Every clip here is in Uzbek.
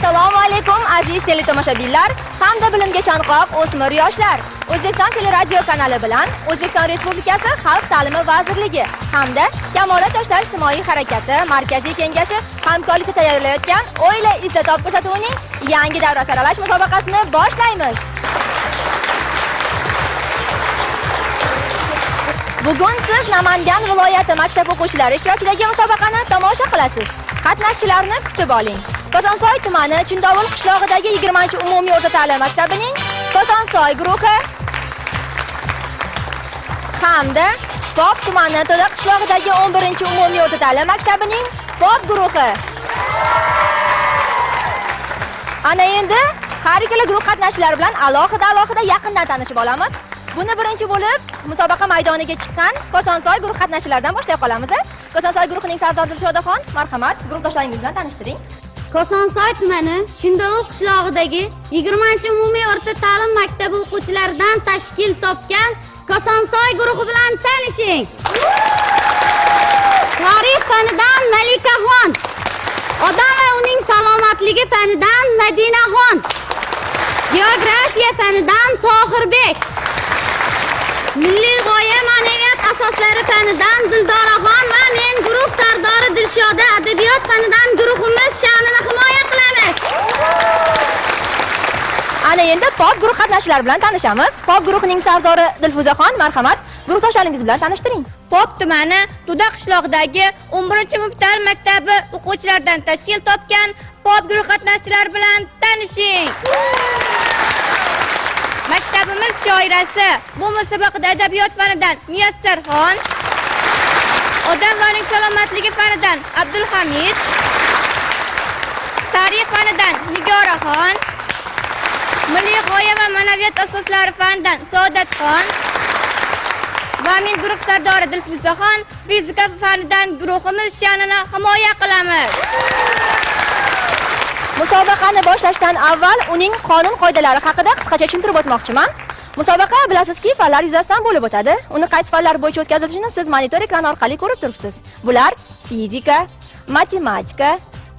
Assalomu alaykum aziz teletomoshabinlar hamda bilimga chanqoq o'smir yoshlar. O'zbekiston teleradio kanali bilan O'zbekiston Respublikasi Xalq ta'limi vazirligi hamda Kamolot yoshlar ijtimoiy harakati Markaziy kengashi hamkorlikda tayyorlayotgan O'yla izla top ko'rsatuvining yangi davra saralash musobaqasini boshlaymiz. Bugun siz Namangan viloyati maktab o'quvchilari ishtirokidagi musobaqani tomosha qilasiz. Qatnashchilarni kutib oling. Kosonsoy tumani Chindovul qishlog'idagi 20-umumiy o'rta ta'lim maktabining Kosonsoy guruhi hamda Pop tumani To'da qishlog'idagi 11-umumiy o'rta ta'lim maktabining Pop guruhi. Ana endi har ikkala guruh qatnashchilari bilan alohida yaqindan tanishib olamiz. Buni birinchi bo'lib musobaqa maydoniga chiqqan Kosonsoy guruh qatnashchilaridan boshlay qolamiz. Kosonsoy guruhining sardori Dilshodaxon, marhamat, guruhdoshlaringiz bilan tanishtiring. Kosonsoy tumani Chindovul qishlog'idagi 20-umumiy o'rta ta'lim maktabi o'quvchilaridan tashkil topgan Kosonsoy guruhi bilan tanishing. Tarix fanidan Malikaxon, odam va uning salomatligi fanidan Madinaxon, geografiya fanidan Tohirbek, milliy g'oya ma'naviyat asoslari fanidan Dildoraxon va men guruh sardori Dilshoda adabiyot fanidan guruhimiz sha'nini himoya qilamiz. Ana endi pop guruh qatnashchilari bilan tanishamiz. Pop guruhining sardori Dilfuzaxon, marhamat, guruhdoshlaringiz bilan tanishtiring. Pop tumani To'da qishlog'idagi 11-mubtal maktabi o'quvchilaridan tashkil topgan pop guruh qatnashchilari bilan tanishing. Maktabimiz shoirasi bu musobaqada adabiyot fanidan Muyassarxon, odam va uning salomatligi fanidan Abdulhamid, tarix fanidan Nigoraxon, milliy g'oya va ma'naviyat asoslari fanidan Saodatxon va men guruh sardori Dilfuzaxon fizika fanidan guruhimiz sha'nini himoya qilamiz. Musobaqani boshlashdan avval uning qonun qoidalari haqida qisqacha tushuntirib o'tmoqchiman. Musobaqa bilasizki, fanlar yuzasidan bo'lib o'tadi. Uni qaysi fanlar bo'yicha o'tkazilishini siz monitor ekrani orqali ko'rib turibsiz. Bular fizika, matematika,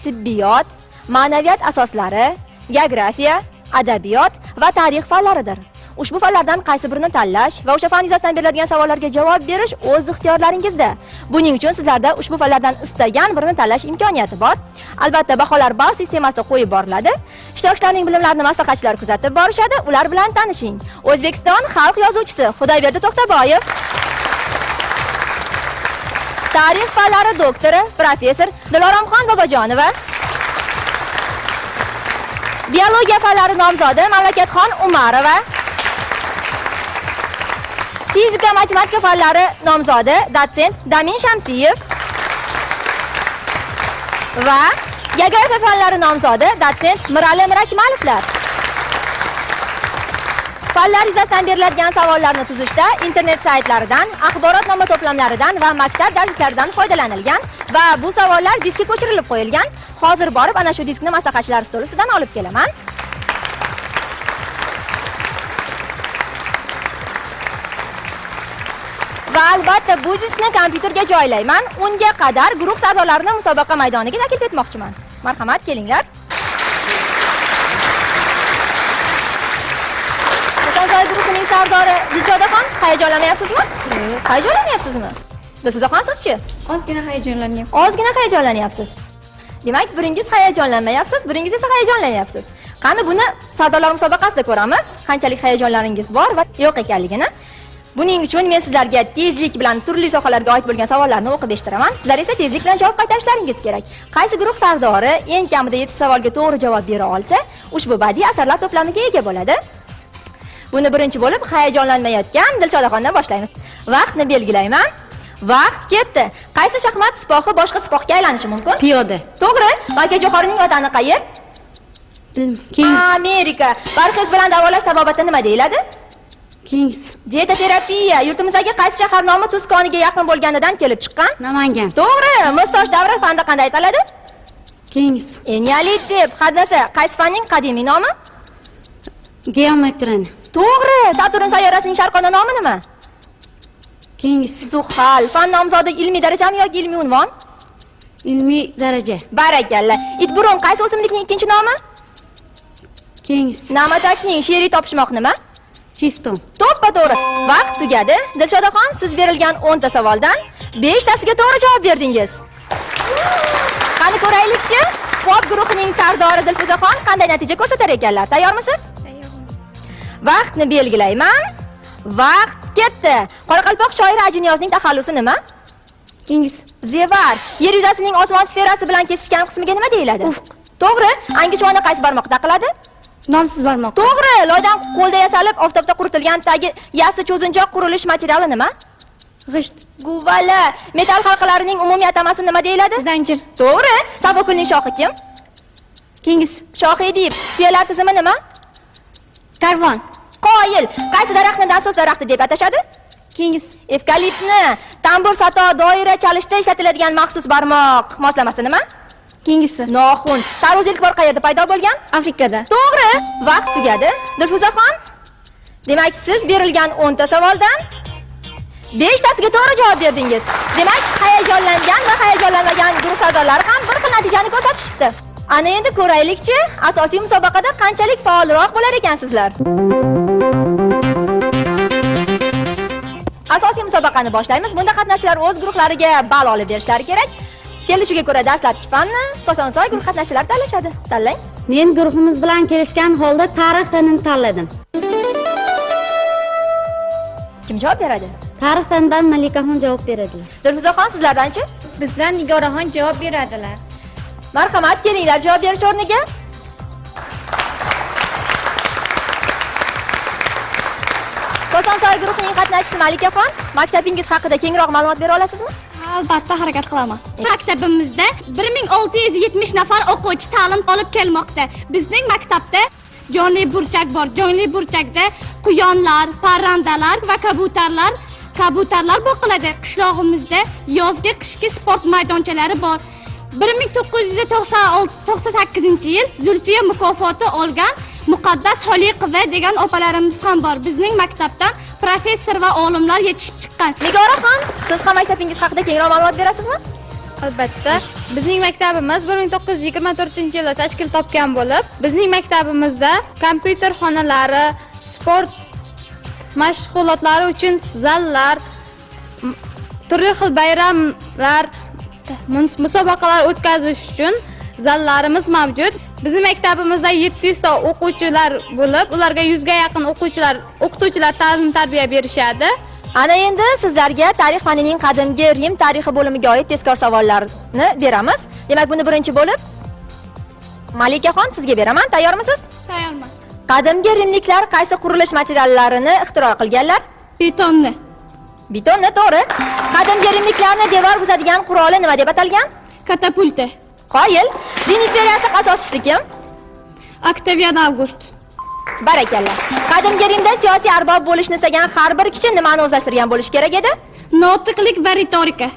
tibbiyot, ma'naviyat asoslari, geografiya, adabiyot va tarix fanlaridir. Ushbu fanlardan qaysi birini tanlash va o'sha fan yuzasidan beriladigan savollarga javob berish o'z ixtiyorlaringizda. Buning uchun sizlarda ushbu fanlardan istagan birini tanlash imkoniyati bor. Albatta, baholar ball sistemasida qo'yib boriladi. Ishtirokchilarning bilimlarini maslahatchilar kuzatib borishadi, ular bilan tanishing. O'zbekiston xalq yozuvchisi Xudoyberdi To'xtaboyev, tarix fanlari doktori, professor Diloromxon Bobojonova, biologiya fanlari nomzodi Mamlakatxon Umarova, fizika matematika fanlari nomzodi dotsent Damin Shamsiyev va geografiya fanlari nomzodi dotsent Mirali Mirakmalovlar. Fanlar yuzasidan beriladigan savollarni tuzishda internet saytlaridan, axborotnoma to'plamlaridan va maktab darsliklaridan foydalanilgan va bu savollar diskka ko'chirilib qo'yilgan. Hozir borib ana shu diskni maslahatchilar stolisidan olib kelaman. Va albatta bu diskni kompyuterga joylayman. Unga qadar guruh sardorlarini musobaqa maydoniga taklif etmoqchiman. Marhamat, kelinglar. Kosonsoy guruhining sardori Dilshodaxon, hayajonlanmayapsizmi? Yo'q. Hayajonlanyapsizmi? Dilfuzaxon, sizchi? Ozgina hayajonlanyapman. Ozgina hayajonlanyapsiz. Demak, biringiz hayajonlanmayapsiz, biringiz esa hayajonlanyapsiz. Qani buni sardorlar musobaqasida ko'ramiz, qanchalik hayajonlaringiz bor va yo'q ekanligini. Buning uchun men sizlarga tezlik bilan turli sohalarga oid bo'lgan savollarni o'qib eshittiraman. Sizlar esa tezlik bilan javob qaytarishlaringiz kerak. Qaysi guruh sardori eng kamida 7 savolga to'g'ri javob bera olsa, ushbu badiiy asarlar to'plamiga ega bo'ladi. Buni birinchi bo'lib hayajonlanmayotgan Dilshodaxondan boshlaymiz. Vaqtni belgilayman. Vaqt ketdi. Qaysi shaxmat sipohi boshqa sipohga aylanishi mumkin? Piyoda. To'g'ri. Malika Johorning vatani qayer? Keyingisi. Amerika. Barxiz bilan davolash tabobatda nima deyiladi? Keyingisi. Dietoterapiya yurtimizdagi qaysi shahar nomi tuz koniga yaqin bo'lganidan kelib chiqqan? Namangan. To'g'ri. Muztosh davri fanda qanday ataladi? Keyingisi. Eneolit deb. Hadnasa qaysi fanning qadimiy nomi? Geometriyani. To'g'ri. Saturn sayyorasining sharqona nomi nima? Keyingisi. Zuhal. Fan nomzodi ilmiy darajami yoki ilmiy unvon? Ilmiy daraja. Barakalla. Itburun qaysi o'simlikning ikkinchi nomi? Kengiz. Namatakning she'riy topishmoq nima? Chiston. To'ppa-to'g'ri. Vaqt tugadi. Dilshodaxon, siz berilgan 10 ta savoldan 5 tasiga to'g'ri javob berdingiz. Qani ko'raylikchi, pop guruhining sardori Dilfuzaxon qanday natija ko'rsatar ekanlar? Tayyormisiz? Tayyorman. Vaqtni belgilayman. Vaqt ketdi. Qoraqalpoq shoiri Ajiniyozning taxallusi nima? Kengiz. Zevar. Yer yuzasining osmon sferasi bilan kesishgan qismiga nima deyiladi? Ufq. To'g'ri. Angishvona qaysi barmoq taqiladi? Nomsiz barmoq. To'g'ri. Loydan qo'lda yasalib, oftobda quritilgan tagi yassi cho'zinchoq qurilish materiali nima? G'isht. Guvala. Metal halqalarining umumiy atamasi nima deyiladi? Zanjir. To'g'ri. Sabokulning shoxi kim? Kengiz. Shohi deyib. Tuyalar tizimi nima? Karvon. Qoyil. Qaysi daraxtni nasos daraxti deb atashadi? Kengiz. Evkaliptni. Tambur, sato, doira chalishda ishlatiladigan maxsus barmoq moslamasi nima? Kengisi. Noxun. Tarvuz ilk bor qayerda paydo bo'lgan? Afrikada. To'g'ri. Vaqt tugadi. Dilfuzaxon, demak siz berilgan 10 ta savoldan 5 tasiga to'g'ri javob berdingiz. Demak, hayajonlangan va hayajonlanmagan guruh sardorlari ham bir xil natijani ko'rsatishibdi. Ana endi ko'raylikchi, asosiy musobaqada qanchalik faolroq bo'lar ekansizlar. Asosiy musobaqani boshlaymiz. Bunda qatnashchilar o'z guruhlariga ball olib berishlari kerak. Kelishuviga ko'ra dastlabki fanni Kosonsoy guruh qatnashchilari tanlashadi. Tanlang. Men guruhimiz bilan kelishgan holda tarix fanini tanladim. Kim javob beradi? Tarix fanidan Malikaxon javob beradilar. Dilfuzaxon, sizlardanchi? Bizdan Nigoraxon javob beradilar. Marhamat, kelinglar javob berish o'rniga. Kosonsoy guruhining qatnashchisi Malikaxon, maktabingiz haqida kengroq ma'lumot bera olasizmi? Albatta harakat qilaman. Maktabimizda 1670 nafar o'quvchi ta'lim olib kelmoqda. Bizning maktabda jonli burchak bor. Jonli burchakda quyonlar, parrandalar va kabutarlar boqiladi. Qishlog'imizda yozgi, qishki sport maydonchalari bor. 1998-yil Zulfiya mukofoti olgan Muqaddas Xoliqova degan opalarimiz ham bor. Bizning maktabdan professor va olimlar yetishib chiqqan. Nigoraxon, siz ham maktabingiz haqida kengroq ma'lumot berasizmi? Albatta. Bizning maktabimiz 1924-yilda tashkil topgan bo'lib, bizning maktabimizda kompyuter xonalari, sport mashg'ulotlari uchun zallar, turli xil bayramlar, musobaqalar o'tkazish uchun zallarimiz mavjud. Bizning maktabimizda 700 ta o'quvchilar bo'lib, ularga 100 ga yaqin o'qituvchilar ta'lim tarbiya berishadi. Ana endi sizlarga tarix fanining qadimgi Rim tarixi bo'limiga oid tezkor savollarni beramiz. Demak, buni birinchi bo'lib Malikaxon sizga beraman. Tayyormisiz? Tayyorman. Qadimgi rimliklar qaysi qurilish materiallarini ixtiro qilganlar? Betonni. Betonni, to'g'ri. Qadimgi rimliklarni devor buzadigan quroli nima deb atalgan? Katapulta. Qoyil. Rim imperiyasi asoschisi kim? Oktavian Avgust. Barakalla. Qadimgi Rimda siyosiy arbob bo'lishni istagan har bir kishi nimani o'zlashtirgan bo'lishi kerak edi? Notiqlik va ritorika.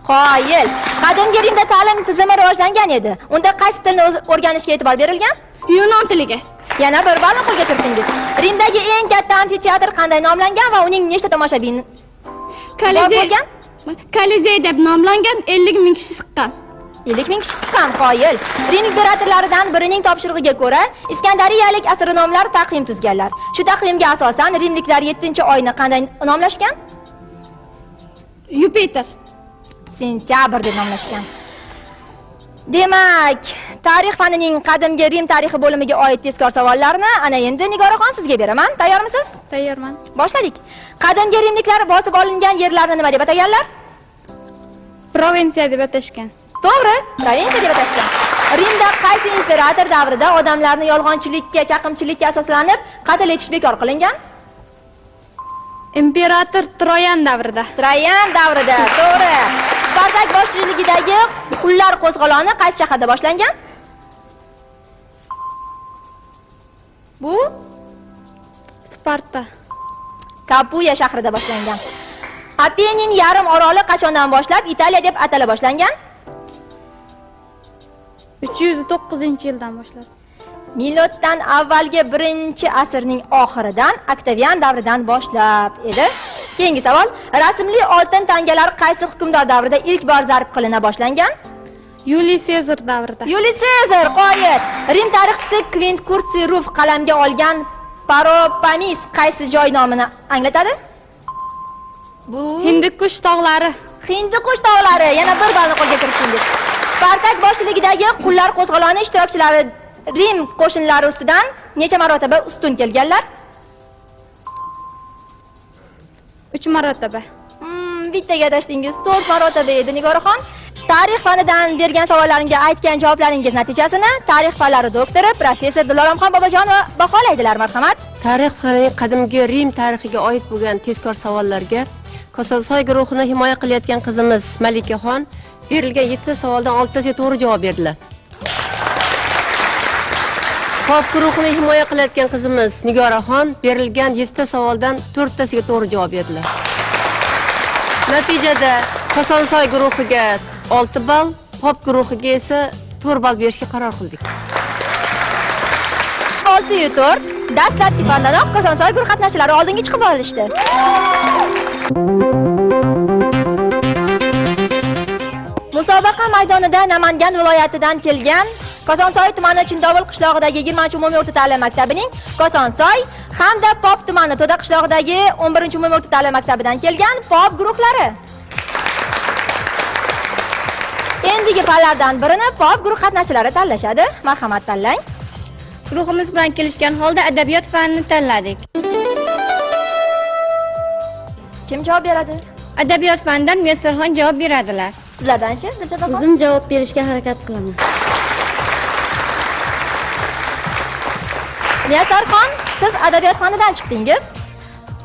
Qoyil. Qadimgi Rimda ta'lim tizimi rivojlangan edi. Unda qaysi tilni o'rganishga e'tibor berilgan? Yunon tiliga. Yana bir ballni qo'lga kiritdingiz. Rimdagi eng katta amfiteatr qanday nomlangan va uning nechta tomoshabin bo'lgan? Kolizey deb nomlangan, 50 ming kishi siqqan. 50 ming kishi siqqan, qoyil. Rim imperatorlaridan birining topshirig'iga ko'ra, Iskandariyalik astronomlar taqvim tuzganlar. Shu taqvimga asosan rimliklar 7-oyni qanday nomlashgan? Yupiter. Sentyabr deb nomlashgan. Demak, tarix fanining qadimgi Rim tarixi bo'limiga oid tezkor savollarni ana endi Nigoraxon sizga beraman. Tayyormisiz? Tayyorman. Boshladik. Qadimgi rimliklar bosib olingan yerlarni nima deb ataganlar? Provinsiya deb atashgan. To'g'ri, provinsiya deb atashgan. Rimda qaysi imperator davrida odamlarni yolg'onchilikka, chaqimchilikka asoslanib qatl etish bekor qilingan? Imperator Troyan davrida. Troyan davrida, to'g'ri. Spartak boshchiligidagi qullar qo'zg'oloni qaysi shaharda boshlangan? Bu Sparta. Kapuya shahrida boshlangan. Apenin yarim oroli qachondan boshlab Italiya deb atala boshlangan? 309-yildan boshlab. Miloddan avvalgi 1-asrning oxiridan, Oktavian davridan boshlab edi. Keyingi savol, rasmli oltin tangalar qaysi hukmdor davrida ilk bor zarb qilina boshlangan? Yuliy Sezar davrida. Yuliy Sezar qoyil. Rim tarixchisi Kvint Kurtsiy Ruf qalamga olgan Paropamis qaysi joy nomini anglatadi? Bu Hindikush tog'lari. Hindikush tog'lari. Yana bir ballni qo'lga kiritdingiz. Spartak boshchiligidagi qullar qo'zg'oloni ishtirokchilari Rim qo'shinlari ustidan necha marotaba ustun kelganlar? 3 marotaba. Bittaga adashdingiz. 4 marotaba edi Nigoraxon. Tarix fanidan bergan savollarimga aytgan javoblaringiz natijasini tarix fanlari doktori professor Diloromxon Bobojonova baholaydilar. Marhamat. Tarix fanining qadimgi Rim tarixiga oid bo'lgan tezkor savollarga Kosonsoy guruhini himoya qilayotgan qizimiz Malikaxon berilgan 7 savoldan 6 tasiga to'g'ri javob berdilar. Pop guruhini himoya qilayotgan qizimiz Nigoraxon berilgan 7 ta savoldan 4 tasiga to'g'ri javob berdilar. Natijada Kosonsoy guruhiga 6 ball, Pop guruhiga esa 4 ball berishga qaror qildik. 6-4 dastlabki fandanoq Kosonsoy guruh qatnashchilari oldinga chiqib olishdi. Musobaqa maydonida Namangan viloyatidan kelgan Kosonsoy tumani Chindovul qishlog'idagi 20-umumiy o'rta ta'lim maktabining Kosonsoy hamda Pop tumani To'da qishlog'idagi 11-umumiy o'rta ta'lim maktabidan kelgan Pop guruhlari. Endigi fanlardan birini Pop guruh qatnashchilari tanlashadi. Marhamat, tanlang. Guruhimiz bilan kelishgan holda adabiyot fanini tanladik. Kim javob beradi? Adabiyot fanidan Muyassarxon javob beradilar. Sizlardanchi? Dilshodxon? O'zim javob berishga harakat qilaman. Muyassarxon, siz adabiyot fanidan chiqdingiz.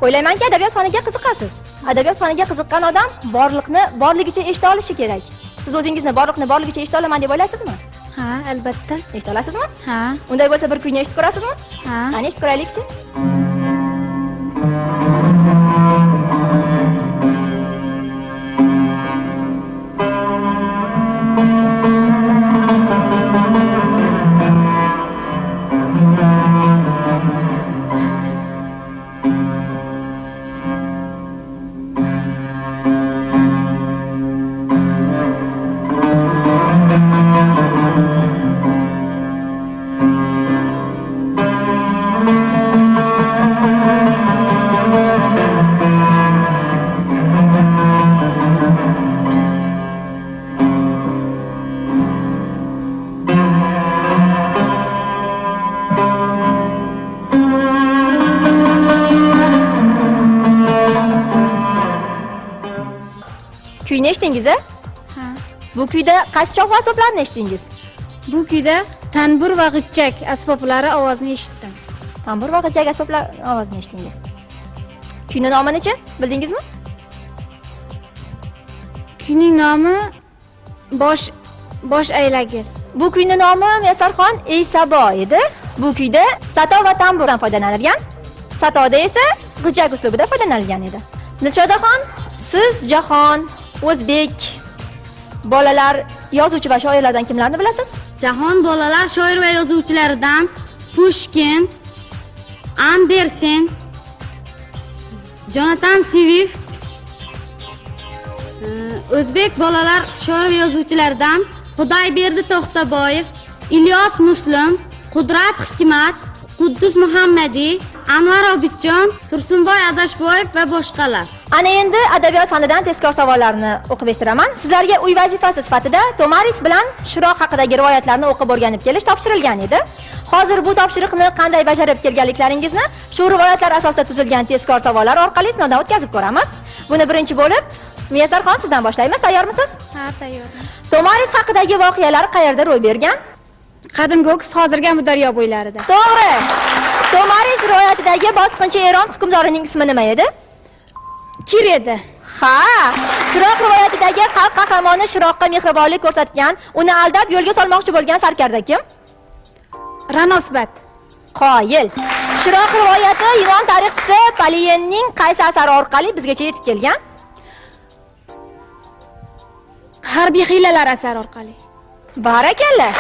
O'ylaymanki, adabiyot faniga qiziqasiz. Adabiyot faniga qiziqqan odam borliqni borligicha eshita olishi kerak. Siz o'zingizni borliqni borligicha eshita olaman deb o'ylaysizmi? Ha, albatta. Eshita olasizmi? Ha. Unday bo'lsa bir kuyni eshitib ko'rasizmi? Ha. Qani eshitib ko'raylikchi? Kuyni eshitdingiz a? Ha. Bu kuyda qaysi cholg'u asboblarini eshitdingiz? Bu kuyda tanbur va g'ijjak asboblari ovozini eshitdim. Tanbur va g'ijjak asboblari ovozini eshitdingiz. Kuyning nomini-chi, bildingizmi? Kuyning nomi Bosh aylagil. Bu kuyning nomi Muyassarxon Ey Sabo edi. Bu kuyda sato va tamburdan foydalanilgan. Satoda esa g'ijjak uslubida foydalanilgan edi. Dilshodaxon, siz jahon, o'zbek bolalar yozuvchi va shoirlardan kimlarni bilasiz? Jahon bolalar shoir va yozuvchilaridan Pushkin, Andersen, Jonathan Swift, o'zbek bolalar shoir va yozuvchilaridan Xudoyberdi To'xtaboyev, Ilyos Muslim, Qudrat Hikmat, Quddus Muhammadiy, Anvar Obidjon, Tursunboy Adashboyev va boshqalar. Ana endi adabiyot fanidan tezkor savollarni o'qib eshittiraman. Sizlarga uy vazifasi sifatida Tomaris bilan Shiroq haqidagi rivoyatlarni o'qib o'rganib kelish topshirilgan edi. Hozir bu topshiriqni qanday bajarib kelganliklaringizni shu rivoyatlar asosida tuzilgan tezkor savollar orqali sinovdan o'tkazib ko'ramiz. Buni birinchi bo'lib Muyassarxon sizdan boshlaymiz. Tayyormisiz? Ha, tayyorman. Tomaris haqidagi voqealar qayerda ro'y bergan? Qadimgi Oks, hozirgi Amudaryo bo'ylarida. To'g'ri. Tomaris rivoyatidagi bosqinchi Eron hukmdorining ismi nima edi? Kir edi. Ha, Shiroq rivoyatidagi xalq qahramoni Shiroqqa mehribonlik ko'rsatgan, uni aldab yo'lga solmoqchi bo'lgan sarkarda kim? Ranosbat. Qoyil. Shiroq rivoyati Yunon tarixchisi Poliyenning qaysi asari orqali bizgacha yetib kelgan? Harbiy hiylalar asari orqali. Barakalla.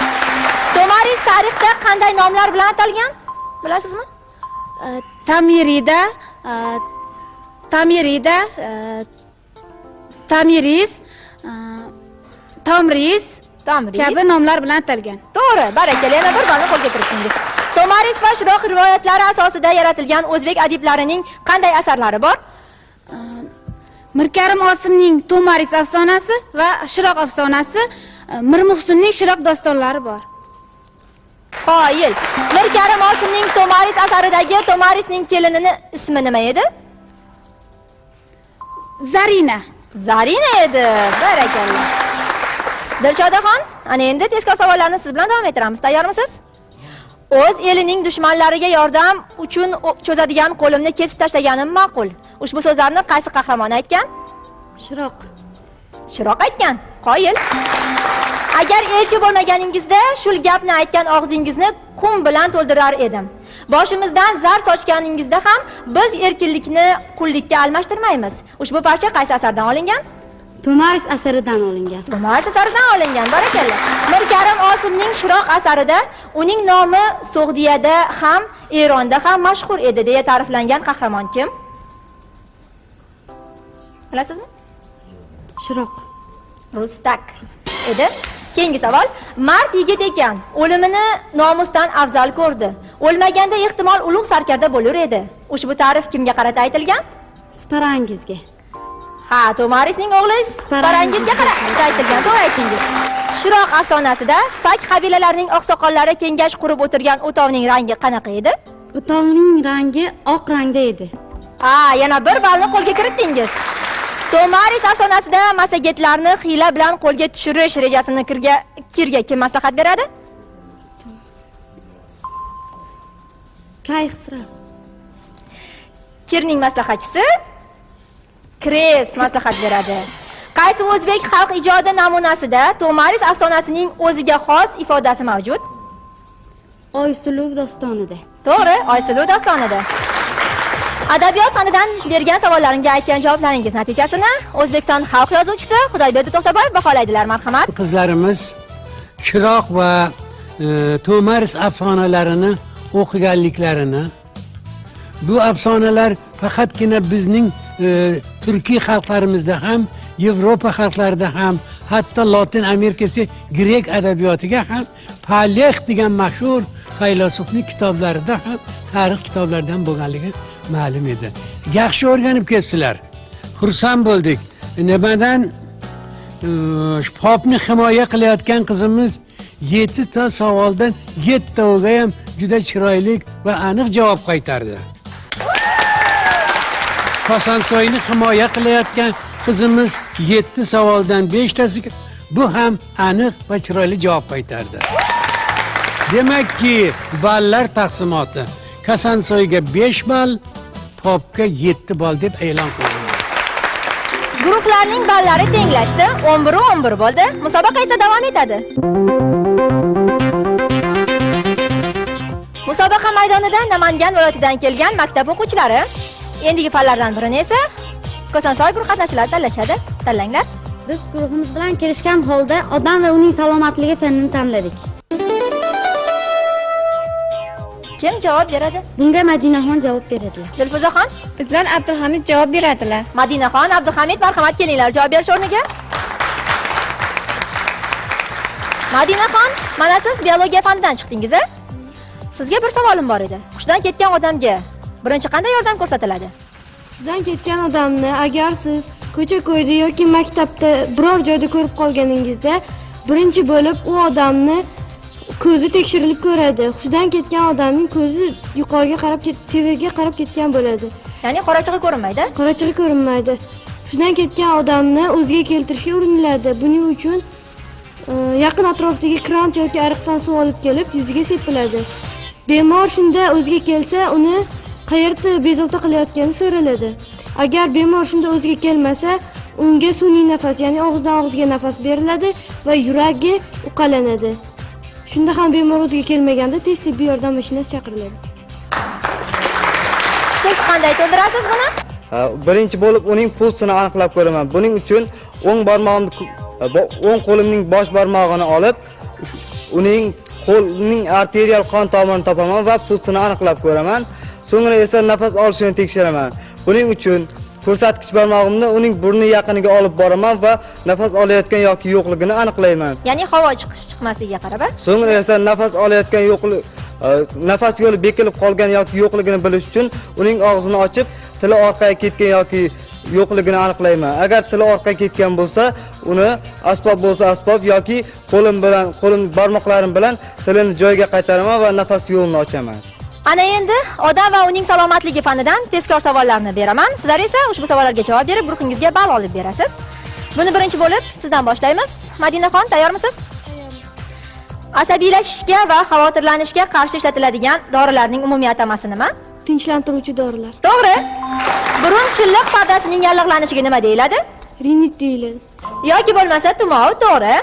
Tomaris tarixda qanday nomlar bilan atalgan? Bilasizmi? Tamirida, Tamirida, Tamiris, Tomris. Tomris kabi nomlar bilan atalgan. To'g'ri, barakalla, yana bir ballni qo'lga kiritdingiz. Tomaris va Shiroq rivoyatlari asosida yaratilgan o'zbek adiblarining qanday asarlari bor? Mirkarim Osimning Tomaris afsonasi va Shiroq afsonasi, Mirmuhsinning Shiroq dostonlari bor. Qoyil. Mirkarim Osimning Tomaris asaridagi Tomarisning kelinini ismi nima edi? Zarina. Zarina edi. Barakalla. Dilshodaxon, ana endi tezkor savollarni siz bilan davom ettiramiz. Tayyormisiz? O'z elining dushmanlariga yordam uchun cho'zadigan qo'limni kesib tashlaganim ma'qul. Ushbu so'zlarni qaysi qahramon aytgan? Shiroq. Shiroq aytgan. Qoyil. Agar elchi bo'lmaganingizda shul gapni aytgan og'zingizni qum bilan to'ldirar edim. Boshimizdan zar sochganingizda ham biz erkinlikni qullikka almashtirmaymiz. Ushbu parcha qaysi asardan olingan? Tomaris asaridan olingan. Tomaris asaridan olingan. Barakalla. Mirkarim Osimning Shiroq asarida uning nomi So'g'diyada ham, Eronda ham mashhur edi deya ta'riflangan qahramon kim? Bilasizmi? Shiroq. Rustak edi. Keyingi savol. Mard yigit ekan, o'limini nomusdan afzal ko'rdi. O'lmaganda ehtimol ulug' sarkarda bo'lur edi. Ushbu ta'rif kimga qarata aytilgan? Sparangizga. Ha, Tomarisning o'g'li Sparangizga qarata aytilgan. To'g'ri aytdingiz. Shiroq afsonasida sak qabilalarining oqsoqollari kengash qurib o'tirgan o'tovning rangi qanaqa edi? O'tovning rangi oq rangda edi. Ha, yana bir ballni qo'lga kiritdingiz. Tomaris afsonasida massagetlarni xiyla bilan qo'lga tushirish rejasini Kirga kim maslahat beradi? Kayxusrav. Kirning maslahatchisi Kres maslahat beradi. Qaysi o'zbek xalq ijodi namunasida Tomaris afsonasining o'ziga xos ifodasi mavjud? Oysuluv dostonida. To'g'ri, Oysuluv dostonida. Adabiyot fanidan bergan savollarimga aytgan javoblaringiz natijasini O'zbekiston xalq yozuvchisi Xudoyberdi To'xtaboyev baholaydilar. Marhamat. Qizlarimiz Shiroq va Tomaris afsonalarini o'qiganliklarini, bu afsonalar faqatgina bizning turkiy xalqlarimizda ham, Yevropa xalqlarida ham, hatto Lotin Amerikasi grek adabiyotiga ham, Palex degan mashhur faylasufning kitoblarida ham, tarix kitoblaridan bo'lganligi ma'lum edi. Yaxshi o'rganib kelibsizlar. Xursand bo'ldik. Nimadan popni himoya qilayotgan qizimiz 7 ta savoldan 7 taga ham juda chiroyli va aniq javob qaytardi. Kosonsoyni himoya qilayotgan qizimiz 7 savoldan 5 tasiga bu ham aniq va chiroyli javob qaytardi. Demakki, ballar taqsimoti Kosonsoyga 5 ball, popga 7 ball deb e'lon qilindi. Guruhlarning ballari tenglashdi, 11-11 bo'ldi. Musobaqa esa davom etadi. Musobaqa maydonida Namangan viloyatidan kelgan maktab o'quvchilari endigi fanlardan birini esa Kosonsoy guruh qatnashchilari tanlashadi. Tanlanglar. Biz guruhimiz bilan kelishgan holda odam va uning salomatligi fanini tanladik. Kim javob beradi? Bunga Madinaxon javob beradilar. Dilfuzaxon? Bizdan Abdulhamid javob beradilar. Madinaxon, Abdulhamid, marhamat, kelinglar javob berish o'rniga. Madinaxon, mana siz biologiya fanidan chiqdingiz, a? Sizga bir savolim bor edi. Hushdan ketgan odamga birinchi qanday yordam ko'rsatiladi? Hushdan ketgan odamni agar siz ko'cha-ko'yda yoki maktabda biror joyda ko'rib qolganingizda, birinchi bo'lib u odamni ko'zi tekshirilib ko'radi. Hushdan ketgan odamning ko'zi yuqoriga qarab, tevaga qarab ketgan bo'ladi. Ya'ni qorachig'i ko'rinmaydi? Qorachig'i ko'rinmaydi. Hushdan ketgan odamni o'ziga keltirishga uriniladi. Buning uchun yaqin atrofdagi krant yoki ariqdan suv olib kelib yuziga sepiladi. Bemor shunda o'ziga kelsa, uni qayerda bezovta qilayotgani so'raladi. Agar bemor shunda o'ziga kelmasa, unga sun'iy nafas, ya'ni og'izdan og'izga nafas beriladi va yuragi uqalanadi. Shunda ham bemor o'ziga kelmaganda tez tibbiy yordam mashinasi chaqiriladi. Siz qanday to'ldirasiz buni? Birinchi bo'lib uning pulsini aniqlab ko'raman. Buning uchun o'ng barmog'imni, o'ng qo'limning bosh barmog'ini olib, uning qo'lning arterial qon tomirini topaman va pulsini aniqlab ko'raman. So'ngra esa nafas olishini tekshiraman. Buning uchun Ko'rsatkich barmog'imni uning burni yaqiniga olib boraman va nafas olayotgan yoki yo'qligini aniqlayman. Ya'ni havo chiqish chiqmasligiga qarab. So'ngra esa nafas olayotgan yo'qligi, nafas yo'li bekilib qolgan yoki yo'qligini bilish uchun uning og'zini ochib, tili orqaga ketgan yoki yo'qligini aniqlayman. Agar tili orqaga ketgan bo'lsa, uni asbob bo'lsa asbob yoki qo'lim bilan, qo'lim barmoqlarim bilan tilini joyiga qaytaraman va nafas yo'lini ochaman. Ana endi odam va uning salomatligi fanidan tezkor savollarni beraman. Sizlar esa ushbu savollarga javob berib, guruhingizga ball olib berasiz. Buni birinchi bo'lib sizdan boshlaymiz. Madinaxon, tayyormisiz? Asabiylashishga va xavotirlanishga qarshi ishlatiladigan dorilarning umumiy atamasi nima? Tinchlantiruvchi dorilar. To'g'ri. Burun shilliq pardasining yallig'lanishiga nima deyiladi? Rinit deyiladi. Yoki bo'lmasa tumov, to'g'ri.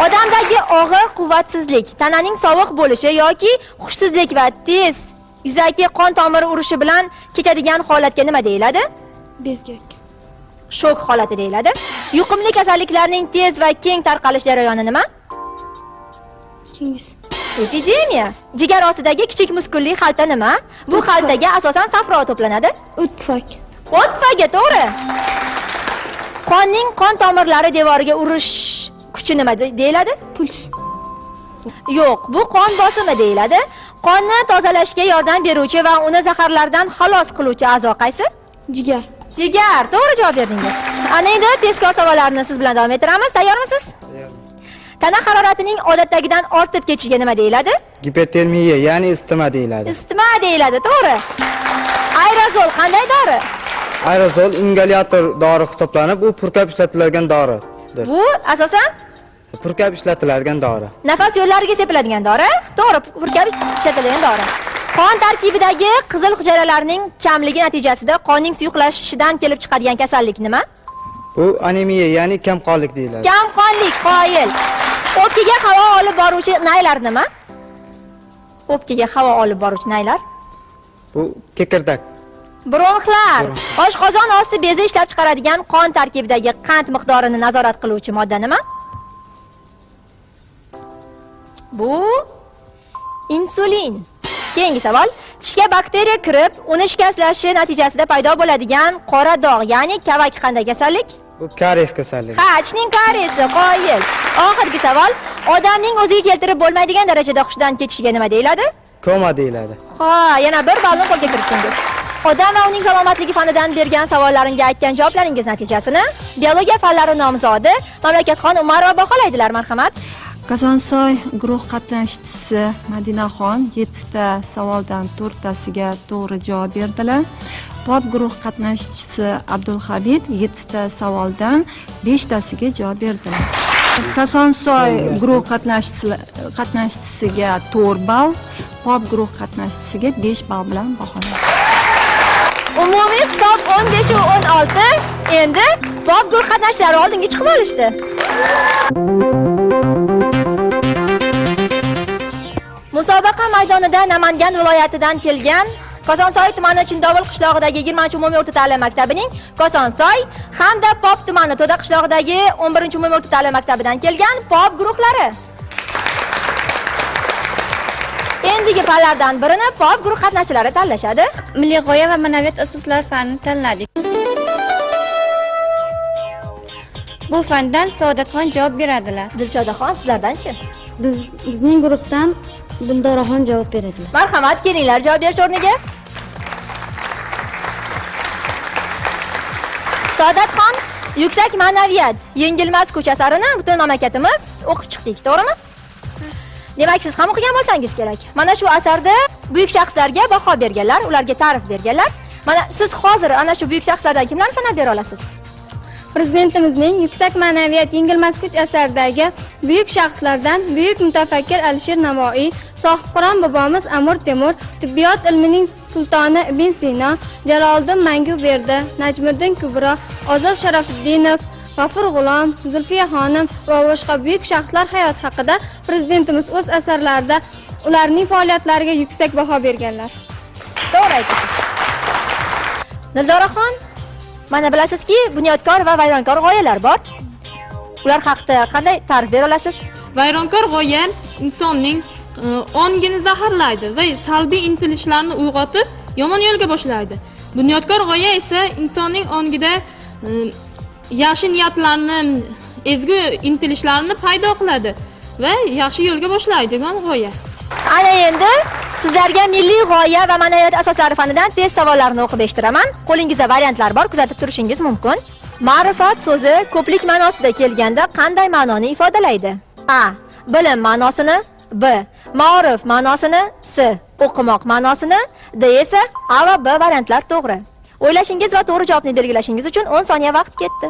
Odamdagi og'ir quvvatsizlik, tananing sovuq bo'lishi yoki hushsizlik va tez yuzaki qon tomiri urishi bilan kechadigan holatga nima deyiladi? Bezgak. Shok holati deyiladi. Yuqumli kasalliklarning tez va keng tarqalish jarayoni nima? Kengiz. Epidemiya. Jigar ostidagi kichik muskulli xalta nima? Bu xaltaga asosan safro to'planadi. O't pufak. O't pufagi, to'g'ri. Qonning qon tomirlari devoriga urish kuchi nima deyiladi? Puls. Yo'q, bu qon bosimi deyiladi. Qonni tozalashga yordam beruvchi va uni zaharlardan xalos qiluvchi a'zo qaysi? Jigar. Jigar, to'g'ri javob berdingiz. Ana endi tezkor savollarni siz bilan davom ettiramiz. Tayyormisiz? Tana haroratining odatdagidan ortib ketishiga nima deyiladi? Gipertermiya, ya'ni isitma deyiladi. Isitma deyiladi, to'g'ri. Aerozol qanday dori? Aerozol ingalyator dori hisoblanib, u purkab ishlatiladigan doridir. Bu asosan purkab ishlatiladigan dori. Nafas yo'llariga sepiladigan dori, to'g'ri, purkab ishlatiladigan dori. Qon tarkibidagi qizil hujayralarning kamligi natijasida qonning suyuqlashishidan kelib chiqadigan kasallik nima? Bu anemiya, ya'ni kamqonlik deyiladi. Kamqonlik, qoyil. O'pkaga havo olib boruvchi naylar nima? O'pkaga havo olib boruvchi naylar? Bu kekirdak. Bronxlar. Oshqozon osti bezi ishlab chiqaradigan qon tarkibidagi qand miqdorini nazorat qiluvchi modda nima? Bu insulin. Keyingi savol. Tishga bakteriya kirib, uni shikastlashi natijasida paydo bo'ladigan qora dog', ya'ni kavak qanday kasallik? Bu karies kasalligi. Ha, tishning kariesi, qoyil. Oxirgi savol. Odamning o'ziga keltirib bo'lmaydigan darajada hushdan ketishiga nima deyiladi? Koma deyiladi. Ha, yana bir ballni qo'lga kiritdingiz. Odam va uning salomatligi fanidan bergan savollarimga aytgan javoblaringiz natijasini biologiya fanlari nomzodi Mamlakatxon Umarova baholaydilar, marhamat. Kosonsoy guruh qatnashchisi Madinaxon 7 ta savoldan 4 tasiga to'g'ri javob berdilar. Pop guruh qatnashchisi Abdulhamid 7 ta savoldan 5 tasiga javob berdilar. Kosonsoy guruh qatnashchisiga 4 ball, Pop guruh qatnashchisiga 5 ball bilan baholandi. Umumiy hisob 15 va 16. Endi Pop guruh qatnashchilari oldinga chiqib olishdi. Musobaqa maydonida Namangan viloyatidan kelgan Kosonsoy tumani Chindovul qishlog'idagi 20-umumiy o'rta ta'lim maktabining Kosonsoy hamda Pop tumani To'da qishlog'idagi 11-umumiy o'rta ta'lim maktabidan kelgan Pop guruhlari. Endigi fanlardan birini Pop guruh qatnashchilari tanlashadi. Milliy g'oya va ma'naviyat asoslari fanini tanladik. Bu fandan Saodatxon javob beradilar. Dilshodaxon, sizlardan-chi? Bizning guruhdan Dildoraxon javob beradilar. Marhamat, kelinglar javob berish o'rniga. Saodatxon, yuksak ma'naviyat, yengilmas kuch asarini butun mamlakatimiz o'qib chiqdik, to'g'rimi? Demak, siz ham o'qigan bo'lsangiz kerak. Mana shu asarda buyuk shaxslarga baho berganlar, ularga ta'rif berganlar. Mana siz hozir ana shu buyuk shaxslardan kimlarni sanab bera olasiz? Prezidentimizning yuksak ma'naviyat, yengilmas kuch asaridagi buyuk shaxslardan buyuk mutafakkir Alisher Navoiy, sohibqiron bobomiz Amir Temur, tibbiyot ilmining sultoni Ibn Sino, Jaloliddin Manguberdi, Najmiddin Kubro, Ozod Sharafutdinov, G'afur G'ulom, Zulfiya xonim va boshqa buyuk shaxslar hayoti haqida prezidentimiz o'z asarlarida ularning faoliyatlariga yuksak baho berganlar. To'g'ri aytasiz. Dildoraxon, mana bilasizki, bunyodkor va vayronkor g'oyalar bor. Ular haqida qanday ta'rif bera olasiz? Vayronkor g'oya insonning ongini zaharlaydi va salbiy intilishlarni uyg'otib, yomon yo'lga boshlaydi. Bunyodkor g'oya esa insonning ongida yaxshi niyatlarni, ezgu intilishlarni paydo qiladi va yaxshi yo'lga boshlaydigan g'oya. Ana endi sizlarga milliy g'oya va ma'naviyat asoslari fanidan test savollarni o'qib eshittiraman. Qo'lingizda variantlar bor, kuzatib turishingiz mumkin. Ma'rifat so'zi ko'plik ma'nosida kelganda qanday ma'noni ifodalaydi? A. Bilim ma'nosini, B. Ma'orif ma'nosini, C. O'qimoq ma'nosini, D esa A va B variantlar to'g'ri. O'ylashingiz va to'g'ri javobni belgilashingiz uchun 10 soniya vaqt ketdi.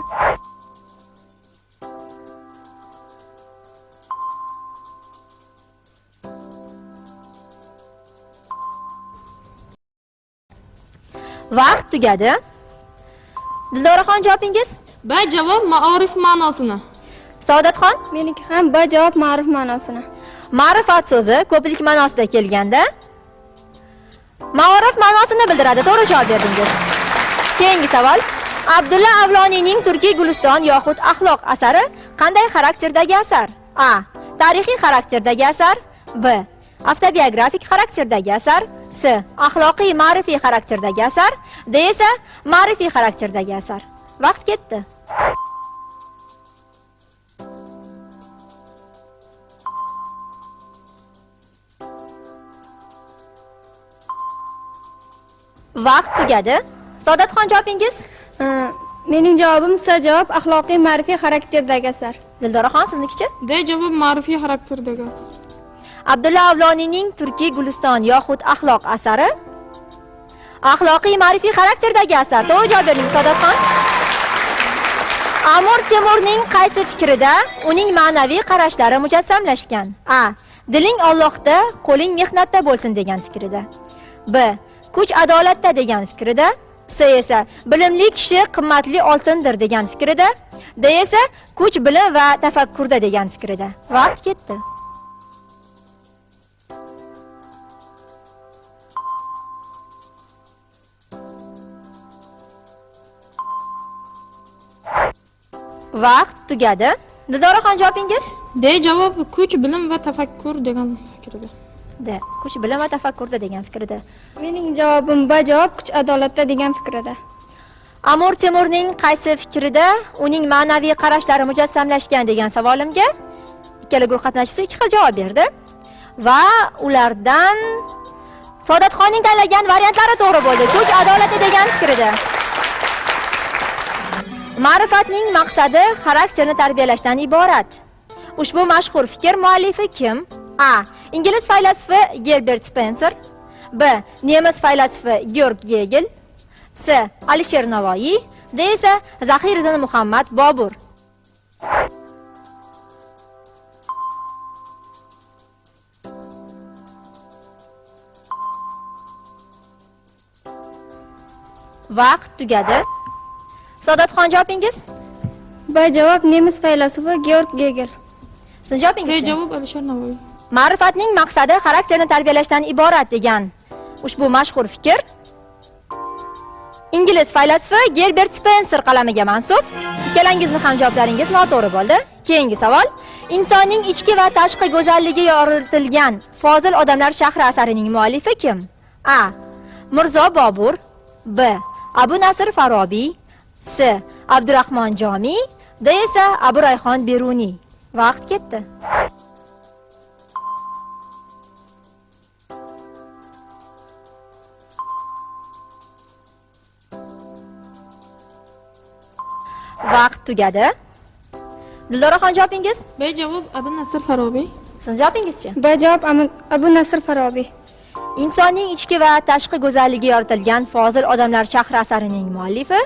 Vaqt tugadi. Dildoraxon, javobingiz? B javob ma'orif ma'nosini. Saodatxon? Meniki ham B javob ma'rif ma'nosini. Ma'rifat so'zi ko'plik ma'nosida kelganda ma'orif ma'nosini bildiradi. To'g'ri javob berdingiz. Keyingi savol. Abdulla Avloniyning Turkiy Guliston yoxud Axloq asari qanday xarakterdagi asar? A. Tarixiy xarakterdagi asar, B. Avtobiografik xarakterdagi asar, C. Axloqiy ma'rifiy xarakterdagi asar, D esa ma'rifiy xarakterdagi asar. Vaqt ketdi. Vaqt tugadi. Saodatxon, javobingiz? Mening javobim C javob axloqiy ma'rifiy xarakterdagi asar. Dildoraxon, siznikichi? D javob ma'rifiy xarakterdagi asar. Abdulla Avloniyning Turkiy Guliston yoxud Axloq asari axloqiy ma'rifiy xarakterdagi asar. To'g'ri javob berdingiz, Saodatxon. Amir Temurning qaysi fikrida uning ma'naviy qarashlari mujassamlashgan? A. Diling Allohda, qo'ling mehnatda bo'lsin degan fikrida. B. Kuch adolatda degan fikrida. C esa bilimli kishi qimmatli oltindir degan fikrida. D esa kuch bilim va tafakkurda degan fikrida. Vaqt ketdi. Vaqt tugadi. Dildoraxon, javobingiz? D javob kuch, bilim va tafakkur degan fikrida. D. Kuch, bilim va tafakkurda degan fikrida. Mening javobim B javob kuch adolatda degan fikrida. Amir Temurning qaysi fikrida uning ma'naviy qarashlari mujassamlashgan degan savolimga ikkala guruh qatnashchisi ikki xil javob berdi va ulardan Saodatxonning tanlagan variantlari to'g'ri bo'ldi. Kuch adolatda degan fikrida. Ma'rifatning maqsadi xarakterni tarbiyalashdan iborat. Ushbu mashhur fikr muallifi kim? A. Ingliz faylasufi Gerbert Spencer, B. Nemis faylasufi Georg Hegel, C. Alisher Navoiy, D esa Zahiriddin Muhammad Bobur. Vaqt tugadi. Saodatxon, javobingiz? B javob nemis faylasufi Georg Hegel. Siz javobingiz? C javob Alisher Navoiy. Ma'rifatning maqsadi xarakterni tarbiyalashdan iborat degan ushbu mashhur fikr ingliz faylasufi Gerbert Spencer qalamiga mansub. Ikkalangizni ham javoblaringiz noto'g'ri bo'ldi. Keyingi savol. Insonning ichki va tashqi go'zalligi yoritilgan Fozil odamlar shahri asarining muallifi kim? A. Mirzo Bobur, B. Abu Nasr Farobiy, C. Abdurahmon Jomiy, D esa Abu Rayhon Beruniy. Vaqt ketdi. Vaqt tugadi. Dildoraxon, javobingiz? B javob Abu Nasr Farobiy. Siz javobingizchi? B javob Abu Nasr Farobiy. Insonning ichki va tashqi go'zalligi yoritilgan Fozil odamlar shahri asarining muallifi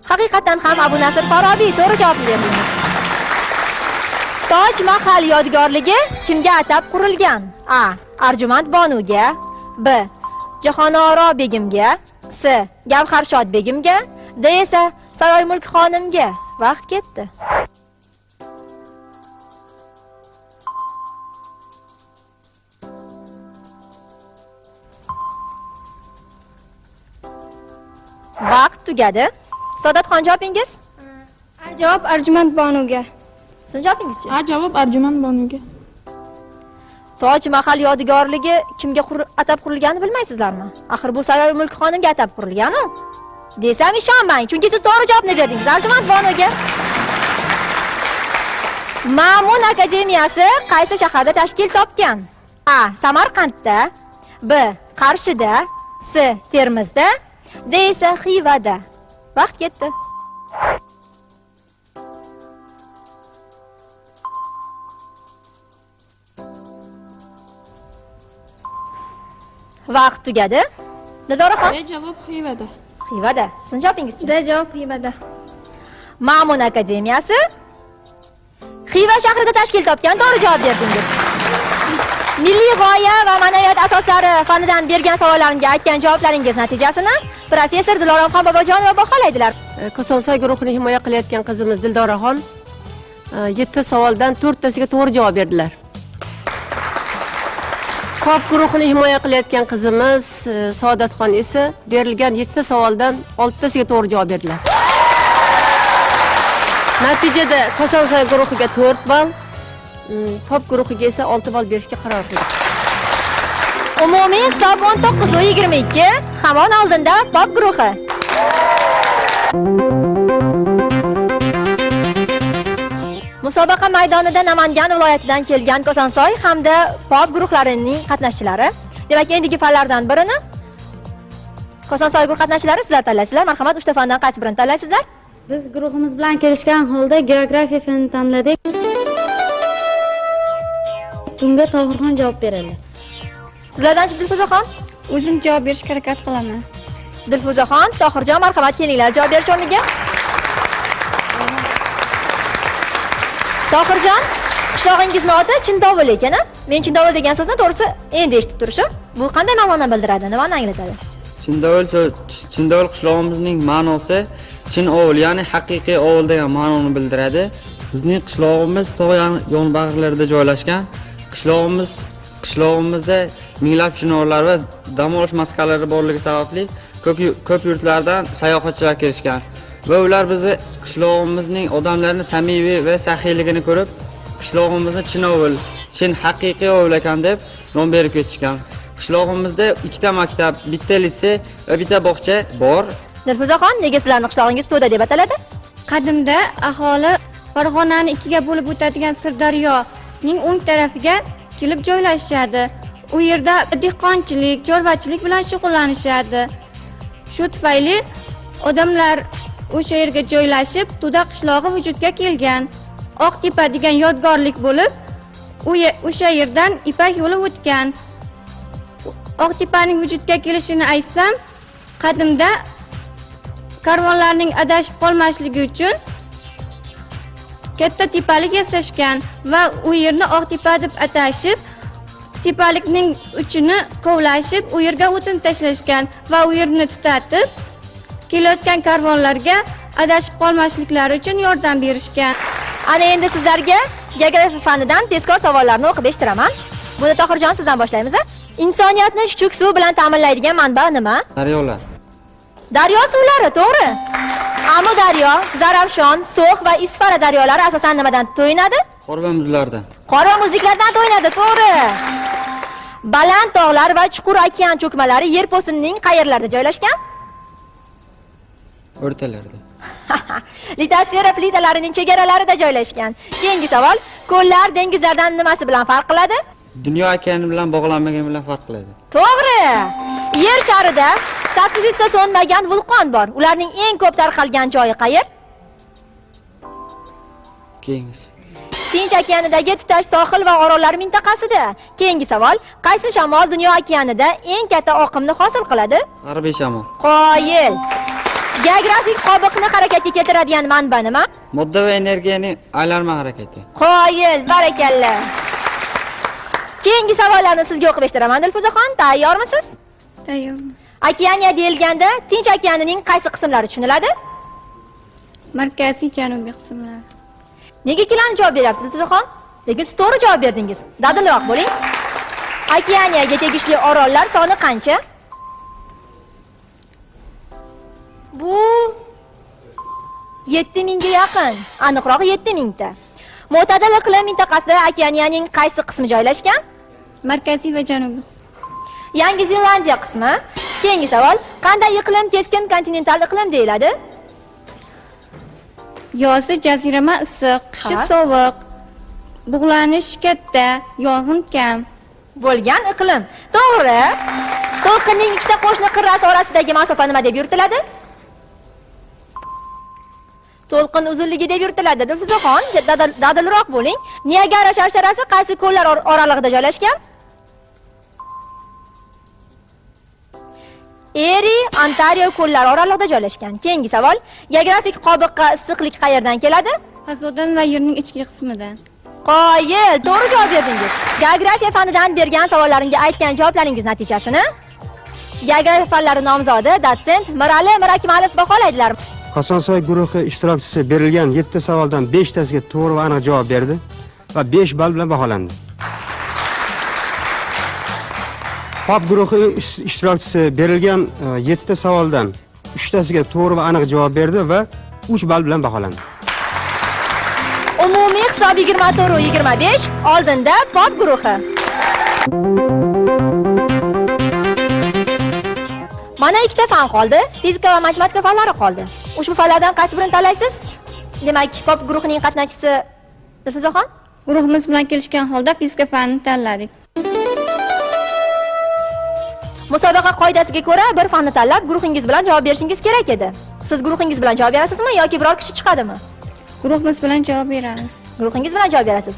haqiqatan ham Abu Nasr Farobiy. To'g'ri javob berdingiz. Toj Mahal yodgorligi kimga atab qurilgan? A. Arjumand Bonuga, B. Jahonaro begimga, C. Gavharshod begimga, D esa Saroymulk xonimga. Vaqt ketdi. Vaqt tugadi. Saodatxon, javobingiz? A javob Arjumand Bonuga. Siz javobingizchi? A javob Arjumand Bonuga. Toj Mahal yodigorligi kimga atab qurilganini bilmaysizlarmi? Axir bu Saroy Mulk xonimga atab qurilgan-u. Desam ishonmang, chunki siz to'g'ri javobni berdingiz. Arjumand Bonuga. Ma'mun akademiyasi qaysi shaharda tashkil topgan? A. Samarqandda, B. Qarshida, C. Termizda, D esa Xivada. Vaqt ketdi. Vaqt tugadi. Dildoraxon. D javob Xivada. Xivada. Sizning javobingizchi? D javob Xivada. Ma'mun akademiyasi Xiva shahrida tashkil topgan. To'g'ri javob berdingiz. Milliy g'oya va ma'naviyat asoslari fanidan bergan savollarimga aytgan javoblaringiz natijasini professor Diloromxon Bobojonova baholaydilar. Kosonsoy guruhini himoya qilayotgan qizimiz Dildoraxon 7 savoldan 4 tasiga to'g'ri javob berdilar. Pop guruhini himoya qilayotgan qizimiz Saodatxon esa berilgan 7 savoldan 6 tasiga to'g'ri javob berdilar. Natijada Kosonsoy guruhiga 4 ball, Pop guruhiga esa 6 ball berishga qaror qildik. Umumiy hisob 19-22, hamon oldinda Pop guruhi. Musobaqa maydonida Namangan viloyatidan kelgan Kosonsoy hamda Pop guruhlarining qatnashchilari. Demak, endigi fanlardan birini Kosonsoy guruh qatnashchilari sizlar tanlaysizlar. Marhamat, 3 ta fandan qaysi birini tanlaysizlar? Biz guruhimiz bilan kelishgan holda geografiya fanini tanladik. Bunga Tohirxon javob beradi. Sizlardan Dilfuzaxon? O'zim javob berishga harakat qilaman. Dilfuzaxon, Tohirjon, marhamat, kelinglar javob berish o'rniga. Tohirjon, qishlog'ingizni oti Chindovul ekan-a? Men Chindovul degan so'zni to'g'risi endi eshitib turishim. Bu qanday ma'noni bildiradi? Nimani anglatadi? Chindovul qishlog'imizning ma'nosi chin ovul, ya'ni haqiqiy ovul degan ma'noni bildiradi. Bizning qishlog'imiz tog' yonbag'rlarida joylashgan. Qishlog'imizda minglab chinorlar va dam olish maskanlari borligi sababli ko'p yurtlardan sayohatchilar kelishgan. Va ular bizni qishlog'imizning odamlarini samimiy va saxiyligini ko'rib, qishlog'imizni Chinovul, chin haqiqiy ovul ekan deb nom berib ketishgan. Qishlog'imizda 2 ta maktab, 1 ta litsey va 1 ta bog'cha bor. Dilfuzaxon, nega sizlarning qishlog'ingiz To'da deb ataladi? Qadimda aholi Farg'onani ikkiga bo'lib o'tadigan Sirdaryoning o'ng tarafiga kelib joylashadi. U yerda dehqonchilik, chorvachilik bilan shug'ullanishadi. Shu tufayli odamlar o'sha yerga joylashib, To'da qishlog'i vujudga kelgan. Oqtepa degan yodgorlik bo'lib, o'sha yerdan Ipak yo'li o'tgan. Oqtepaning vujudga kelishini aytsam, qadimda karvonlarning adashib qolmasligi uchun katta tepalik yasashgan va u yerni Oqtepa deb atashib, tepalikning uchini kovlashib, u yerga o'tin tashlashgan va u yerni tutatib, kelayotgan karvonlarga adashib qolmasliklari uchun yordam berishgan. Ana endi sizlarga geografiya fanidan tezkor savollarni o'qib eshittiraman. Buni Tohirjon sizdan boshlaymiz. Insoniyatni chuchuk suv bilan ta'minlaydigan manba nima? Daryolar. Daryo suvlari, to'g'ri. Amu daryo, Zarafshon, So'x va Isfara daryolari asosan nimadan to'yinadi? Qor va muzlardan. Qor va muzliklardan to'yinadi, to'g'ri. Baland tog'lar va chuqur okean cho'kmalari yer po'stinining qayerlarida joylashgan? O'rtalarida. Litosfera plitalarining chegaralarida joylashgan. Keyingi savol, ko'llar dengizlardan nimasi bilan farq qiladi? Dunyo okeani bilan bog'lanmagan bilan farq qiladi. To'g'ri. Yer sharida 800 ta so'nmagan vulqon bor. Ularning eng ko'p tarqalgan joyi qayer? Keyingisi. Tinch okeanidagi tutash sohil va orollar mintaqasida. Keyingi savol, qaysi shamol dunyo okeanida eng katta oqimni hosil qiladi? G'arbiy shamol. Qoyil. Geografik qobiqni harakatga keltiradigan manba nima? Modda va energiyaning aylanma harakati. Qoyil, barakalla. Keyingi savollarni sizga o'qib eshittiraman, Dilfuzaxon, tayyormisiz? Tayyorman. Okeaniya deyilganda Tinch okeanining qaysi qismlari tushuniladi? Markaziy, janubiy qismlari. Nega ikkilanib javob beryapsiz, Dilfuzaxon? Lekin siz to'g'ri javob berdingiz. Dadilroq bo'ling. Okeaniyaga tegishli orollar soni qancha? Bu 7000 ga yaqin, aniqrog'i 7000 ta. Mo'tadil iqlim mintaqasida okeaniyaning qaysi qismi joylashgan? Markaziy va janubiy. Yangi Zelandiya qismi. Keyingi savol, qanday iqlim keskin kontinental iqlim deyiladi? Yozi jazirama issiq, qishi sovuq, bug'lanish katta, yog'in kam bo'lgan iqlim. To'g'ri. To'lqinning ikkita qo'shni qirrasi orasidagi masofa nima deb yuritiladi? To'lqin uzunligi deb yuritiladi. Dilfuzaxon, dadilroq bo'ling. Niagara sharsharasi qaysi ko'llar oralig'ida joylashgan? Eri, Ontario ko'llari oralig'ida joylashgan. Keyingi savol, geografik qobiqqa issiqlik qayerdan keladi? Fazodan va yerning ichki qismidan. Qoyil, to'g'ri javob berdingiz. Geografiya fanidan bergan savollarimga aytgan javoblaringiz natijasini geografiya fanlari nomzodi dotsent Mirali Mirakmalov baholaydilar. Kosonsoy guruhi ishtirokchisi berilgan 7 ta savoldan 5 tasiga to'g'ri va aniq javob berdi va 5 ball bilan baholandi. Pop guruhi ishtirokchisi berilgan 7 ta savoldan 3 tasiga to'g'ri va aniq javob berdi va 3 ball bilan baholandi. Umumiy hisob 24-25, oldinda pop guruhi. Mana ikkita fan qoldi, fizika va matematika fanlari qoldi. Ushbu fanlardan qaysi birini tanlaysiz? Demak, pop guruhining qatnashchisi Dilfuzaxon? Guruhimiz bilan kelishgan holda fizika fanini tanladik. Musobaqa qoidasiga ko'ra bir fanni tanlab guruhingiz bilan javob berishingiz kerak edi. Siz guruhingiz bilan javob berasizmi yoki biror kishi chiqadimi? Guruhimiz bilan javob beramiz. Guruhingiz bilan javob berasiz.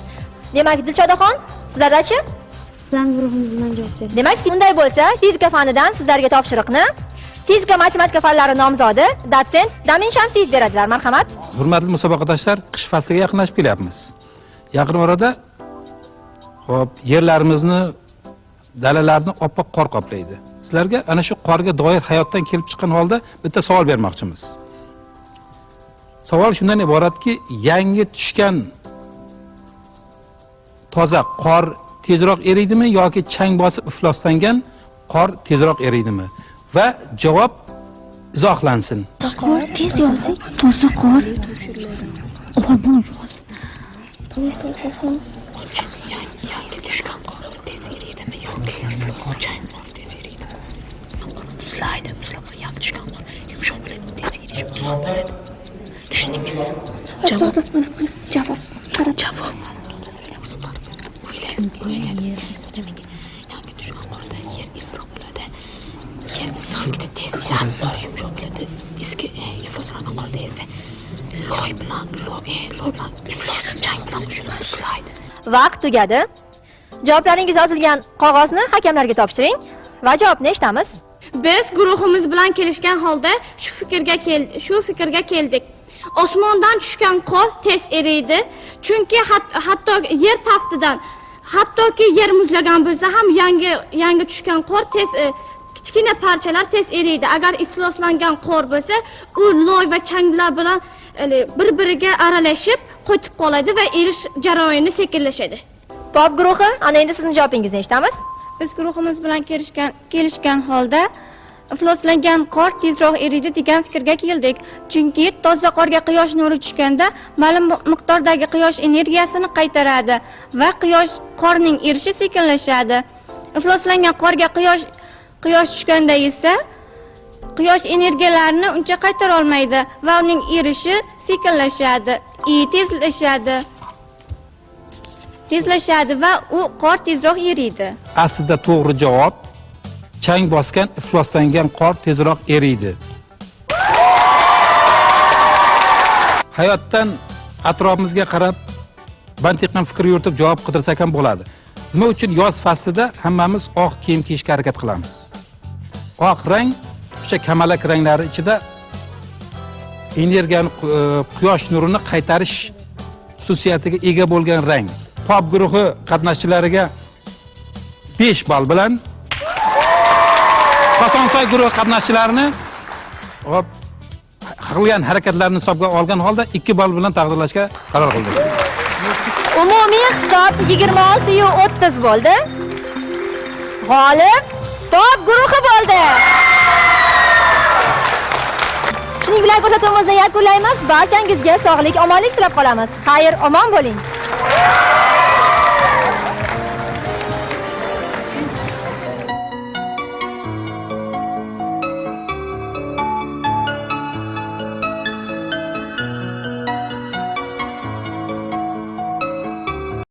Demak, Dilshodaxon, sizlardachi? Biz ham guruhimiz bilan javob beramiz. Demak, unday bo'lsa, fizika fanidan sizlarga topshiriqni fizika matematika fanlari nomzodi dotsent Damin Shamsiyev beradilar. Marhamat. Hurmatli musobaqadoshlar, qish fasliga yaqinlashib kelyapmiz. Yaqin orada xo'p, yerlarimizni, dalalarni oppoq qor qoplaydi. Sizlarga ana shu qorga doir hayotdan kelib chiqqan holda bitta savol bermoqchimiz. Savol shundan iboratki, yangi tushgan toza qor tezroq eriydimi yoki chang bosib ifloslangan qor tezroq eriydimi? Va javob izohlansin. Qor tez yog'sa, toza qor olmon yoz. Yangi tushgan qor tez eriydimi yoki chang qor tez eriydimi? Muzlaydi, muzlab yangi tushgan qor yumshoq bo'ladi, tez erishi oson bo'ladi. Tushundingizmi? Javob. Javob. Javob. Yangi tushgan qorda yer issiq bo'ladi. Yer issiqlikda tez qor yumshoq bo'ladi. Eski ifloslangan qorda esa loy bilan iflos chang bilan qo'shilib muzlaydi. Vaqt tugadi. Javoblaringiz yozilgan qog'ozni hakamlarga topshiring va javobni eshitamiz. Biz guruhimiz bilan kelishgan holda shu fikrga keldik. Osmondan tushgan qor tez eriydi, chunki hatto yer taftidan, hattoki yer muzlagan bo'lsa ham yangi tushgan qor tez kichkina parchalar tez eriydi. Agar ifloslangan qor bo'lsa, u loy va changlar bilan bir-biriga aralashib qotib qoladi va erish jarayoni sekinlashadi. Pop guruhi, ana endi sizning javobingizni eshitamiz. Biz guruhimiz bilan kelishgan holda ifloslangan qor tezroq eriydi degan fikrga keldik. Chunki toza qorga quyosh nuri tushganda ma'lum miqdordagi quyosh energiyasini qaytaradi va quyosh qorning erishi sekinlashadi. Ifloslangan qorga quyosh tushganda esa quyosh energiyalarini uncha qaytara olmaydi va uning erishi sekinlashadi, tezlashadi. Tezlashadi va u qor tezroq eriydi. Aslida to'g'ri javob chang bosgan, ifloslangan qor tezroq eriydi. Hayotdan atrofimizga qarab mantiqan fikr yuritib javob qidirsak ham bo'ladi. Nima uchun yoz faslida hammamiz oq kiyim kiyishga harakat qilamiz? Oq rang o'sha kamalak ranglari ichida energiyani, quyosh nurini qaytarish xususiyatiga ega bo'lgan rang. Pop guruhi qatnashchilariga 5 ball bilan, Kosonsoy guruhi qatnashchilarini qilgan harakatlarini hisobga olgan holda 2 ball bilan taqdirlashga qaror qildik. Umumiy hisob 26-30 bo'ldi. G'olib Pop guruhi bo'ldi. Shuning bilan ko'rsatuvimizni yakunlaymiz. Barchangizga sog'lik, omonlik tilab qolamiz. Xayr, omon bo'ling.